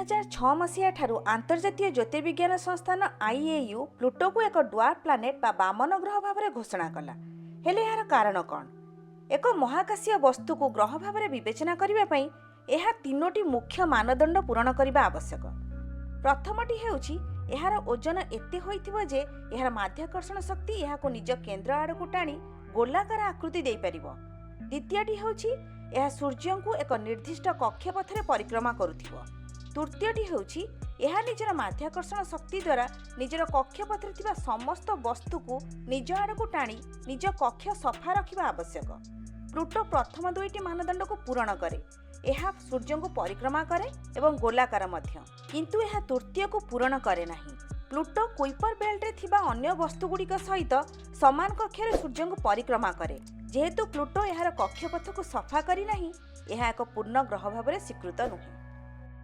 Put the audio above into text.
2006 ମସିହା ଠାରୁ ଆନ୍ତର୍ଜାତୀୟ ଜ୍ୟୋତିର୍ବିଜ୍ଞାନ ସଂସ୍ଥାନ ଆଇଏୟୁ ପ୍ଲୁଟୋକୁ ଏକ ଡ୍ୱାର୍ଫ ପ୍ଲାନେଟ୍ ବା ବାମନ ଗ୍ରହ ଭାବରେ ଘୋଷଣା କଲା। ହେଲେ ଏହାର କାରଣ କ'ଣ? ଏକ ମହାକାଶୀୟ ବସ୍ତୁକୁ ଗ୍ରହ ଭାବରେ ବିବେଚନା କରିବା ପାଇଁ ଏହା ତିନୋଟି ମୁଖ୍ୟ ମାନଦଣ୍ଡ ପୂରଣ କରିବା ଆବଶ୍ୟକ। ପ୍ରଥମଟି ହେଉଛି, ଏହାର ଓଜନ ଏତେ ହୋଇଥିବ ଯେ ଏହାର ମାଧ୍ୟାକର୍ଷଣ ଶକ୍ତି ଏହାକୁ ନିଜ କେନ୍ଦ୍ର ଆଡ଼କୁ ଟାଣି ଗୋଲାକାର ଆକୃତି ଦେଇପାରିବ। ଦ୍ୱିତୀୟଟି ହେଉଛି, ଏହା ସୂର୍ଯ୍ୟଙ୍କୁ ଏକ ନିର୍ଦ୍ଦିଷ୍ଟ କକ୍ଷପଥରେ ପରିକ୍ରମା କରୁଥିବ। ତୃତୀୟଟି ହେଉଛି, ଏହା ନିଜର ମାଧ୍ୟାକର୍ଷଣ ଶକ୍ତି ଦ୍ୱାରା ନିଜର କକ୍ଷପଥରେ ଥିବା ସମସ୍ତ ବସ୍ତୁକୁ ନିଜ ଆଡ଼କୁ ଟାଣି ନିଜ କକ୍ଷ ସଫା ରଖିବା ଆବଶ୍ୟକ। ପ୍ଲୁଟୋ ପ୍ରଥମ ଦୁଇଟି ମାନଦଣ୍ଡକୁ ପୂରଣ କରେ। ଏହା ସୂର୍ଯ୍ୟଙ୍କୁ ପରିକ୍ରମା କରେ ଏବଂ ଗୋଲାକାର ମଧ୍ୟ। କିନ୍ତୁ ଏହା ତୃତୀୟକୁ ପୂରଣ କରେ ନାହିଁ। ପ୍ଲୁଟୋ କୁଇପର ବେଲ୍ଟରେ ଥିବା ଅନ୍ୟ ବସ୍ତୁଗୁଡ଼ିକ ସହିତ ସମାନ କକ୍ଷରେ ସୂର୍ଯ୍ୟଙ୍କୁ ପରିକ୍ରମା କରେ। ଯେହେତୁ ପ୍ଲୁଟୋ ଏହାର କକ୍ଷପଥକୁ ସଫା କରିନାହିଁ, ଏହା ଏକ ପୂର୍ଣ୍ଣ ଗ୍ରହ ଭାବରେ ସ୍ୱୀକୃତ ନୁହେଁ।